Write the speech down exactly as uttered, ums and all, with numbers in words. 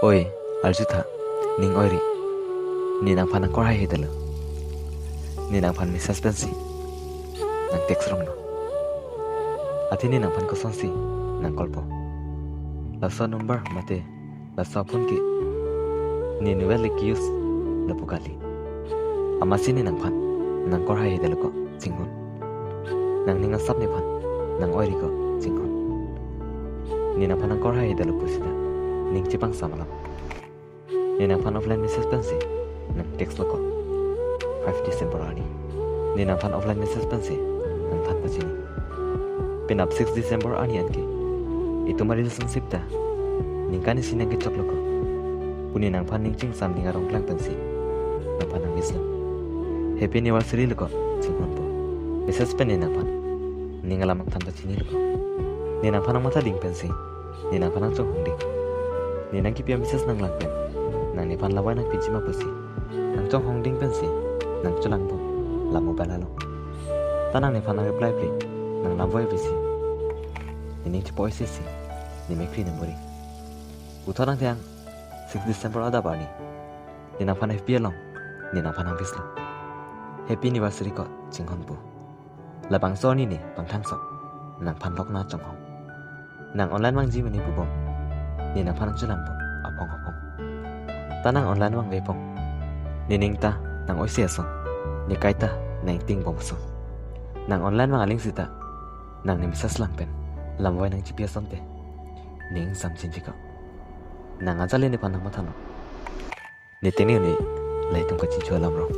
Oi, arjutha, ning oiri. Ne nangphan nangkorhai hidelo. Ne nangphan message pensi nang text ronglo. Athe ne nangphan kosonsi nang call po? Laso number mate laso phone ke ne nuvel le ke-use lo pu kali. Amatsi ne nangphan nangkorhai hidelo ko chinghon. Nangning asap nephan nang oiri ko chinghon. Ne nangphan nangkorhai hidelo pusita ning chepangsam alam. Ne nangphan offline message pensi nang text lo ko five December arni. Ne nangphan offline message pensi nangthan pachini. Penap six December arni anke itum a-relationship ta ningkan isi nangkechok lo ko pu ne nangphan ning chingsam ning arong klang pensi nangphan nang-wish lo. Happy anniversary lo ko chinghon po. Message pen ne nangphan ning alam nangthan pachini lo ko. Ne nangphan nangmatha ding pensi ne nangphan nangchonghong ding. Ne nangkepi a-message nanglang pen nang nephan lamvoi nangpiji ma pusi nangchonghong ding pensi nang cholangpo la mobile along. Ta nang nephan nang reply ple nang lamvoi pisi ne ning chepo-oi sisi ne mekri nang bori. Puthot nangthe-ang six December adap arni ne nangphan F B along ne nangphan nang-wish lo. Happy anniversary ko chinghon po. Labangso arni ne pangthangso nangphan lok nangchonghong. Nang online vangji mene pubom ne nangphan nangcholangpo aphong aphong. Ta nang online vangve pong, ne ning ta nang oise ason, ne kai ta nang ingting bom ason. Nang online vang aling sita nang ne message lang pen lamvoi nangchepi asonte ning ingsam chinji ko. Nang ajali nephan nangmatha non. Ne tengne un-e, lahei atum kachincho alam rong.